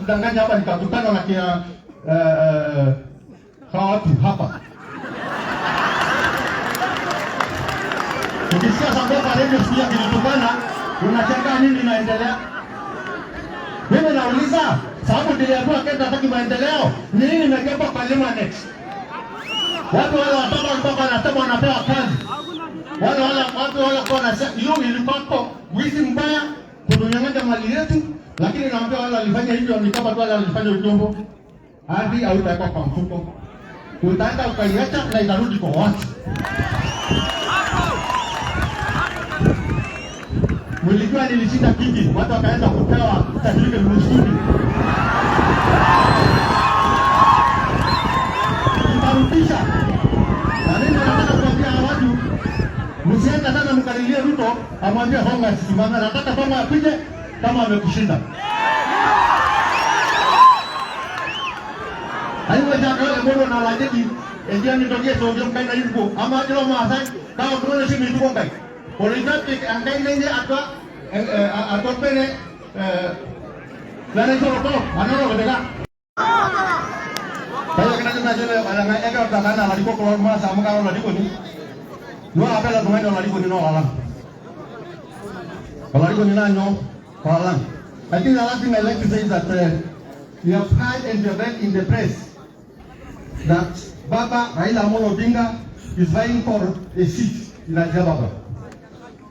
kutudanganya hapa, nikakutana na kina hawa watu hapa. Ukisikia Sangofa Radio sikia kilitukana, unashangaa nini inaendelea. Mimi nauliza, sababu niliambiwa Kenya hataki maendeleo, ni nini imejengwa kwa Limanex? Watu wale watoto walikuwa wanasema wanapewa kazi. Wale watu wale kwa wanasema hiyo ilikuwa wizi mbaya kutunyang'anya mali yetu, lakini naambia wale walifanya hivyo ni kama tu wale walifanya ujumbo. Hadi hautawekwa kwa mfuko. Utaenda ukaiacha na itarudi kwa watu. Mlijua nilishinda kiti, watu wakaenda kupewa certificate msituni. Tutarudisha. Na mimi nataka kuambia hawa watu, msiende sana mkalilie Ruto, amwambie Sonko asisimame. Nataka Sonko apige kama amekushinda. Aiweza kale mbona na lajeki endia nitokie sogyo kai na yuko ama jilo maasai kama tuone si mituko kai. Politik angkai nenje atwa atwa pene lana soro ko anoro kedeka. Kaya kena kena jele ala eka takana la diko ko ma sa muka la diko ni. No apela tungani la diko ni no ala. La diko ni na nyo ala. I think the last thing I like to say is that we have heard and we have read in the press that Baba Raila Amolo Odinga is vying for a seat in Addis Ababa.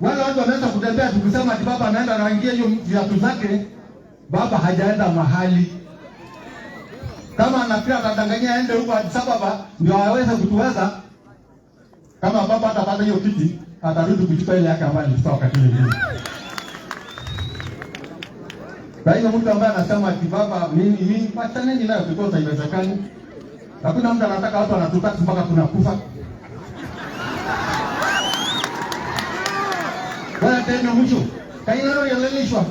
Wale watu wanaweza kutembea tukisema ati baba anaenda anaingia hiyo viatu zake, baba hajaenda mahali. Kama anafikiri atadanganyia aende huko Addis Ababa ndio aweze kutuweza. Kama baba atapata hiyo kiti, atarudi kuchukua ile yake ambayo alichukua wakati ule. Kwa hiyo mtu ambaye anasema ati baba mimi wachaneni nayo because haiwezekani. Hakuna mtu anataka watu wanatutaka mpaka tunakufa. Wala tena mwisho. Kainaro yalelishwa.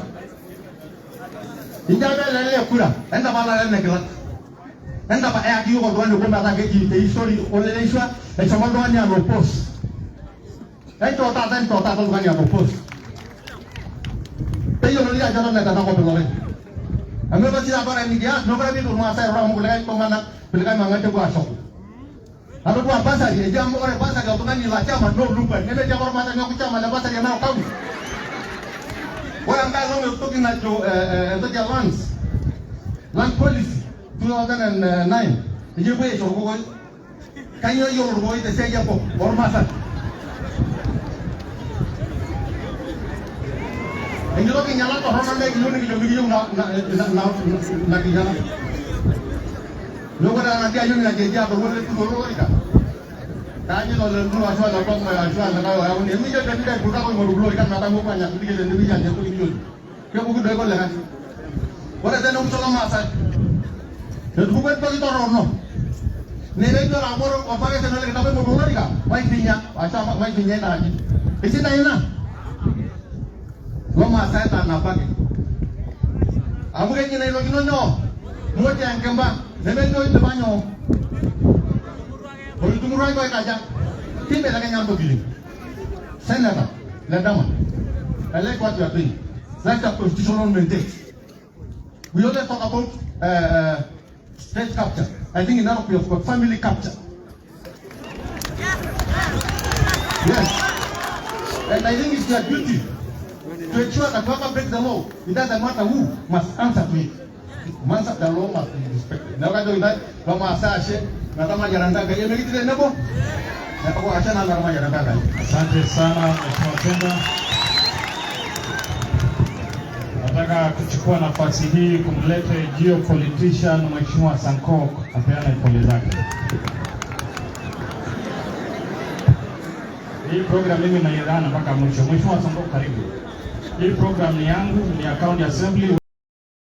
Injabe lele kura. Enda bala lele kila. Enda ba ya kiyo kwa ndio kwa ta ke history olelishwa e chama ndo ni anopos. Ento ta ento ta ndo ni anopos. Peyo no liga jana na ta ko pelore. Ame ba sila para ni dia no para bi no asa ro mo kulai ko mana kulai manga te kwa soko. Alo kwa basa ye jam ore basa ga tungani la chama no lupa. Neme jam ore mata nyoku chama la basa ya na kawi. Ora ngai longo toki na jo entoki lands. Land policy 2009. Ye bwe jo ko kanyo yo ro ite se ya ko or masa. Enjoki nyala to ronan le yo ni yo na na na na kinyala. Luego era la tía yo ni la que ya pero bueno tú no lo digas. Kaji lo le nu aswa la ko ma aswa la ka ya ni mi yo te diga buka ko mo lo diga na tango pa nya tu diga le ya tu diga. Ke buku doi ko le kan. Ora tena un solo masa. Te tu ko to rono. Ne le do amor o pa que se no le tape mo lo diga. Vai pinya, aswa vai pinya na ji. Ese na ina. Lo masa ta na pa ke. Amu ke ni lo no no. Mo te angkemba. Neme do ite banyo. Olutungurai ko kaja. Timbe la kenya ndo gili. Senator, Ledama. I like what you are doing. Like the constitutional mandate. We always talk about state capture. I think in Narok we have got family capture. Yes. And I think it's their duty to ensure that whoever breaks the law, it doesn't matter who, must answer to it. Must, the law must be respected. Now, I don't know, Mama Sashe, Natama Yaranda, Nebo. Asante sana Mheshimiwa Tenda. Nataka kuchukua nafasi hii kumleta geopolitician Mheshimiwa Sankok apeane pole zake. Hii program mimi naiona mpaka mwisho. Mheshimiwa Sankok, karibu. Hii program ni yangu, ni ya County Assembly.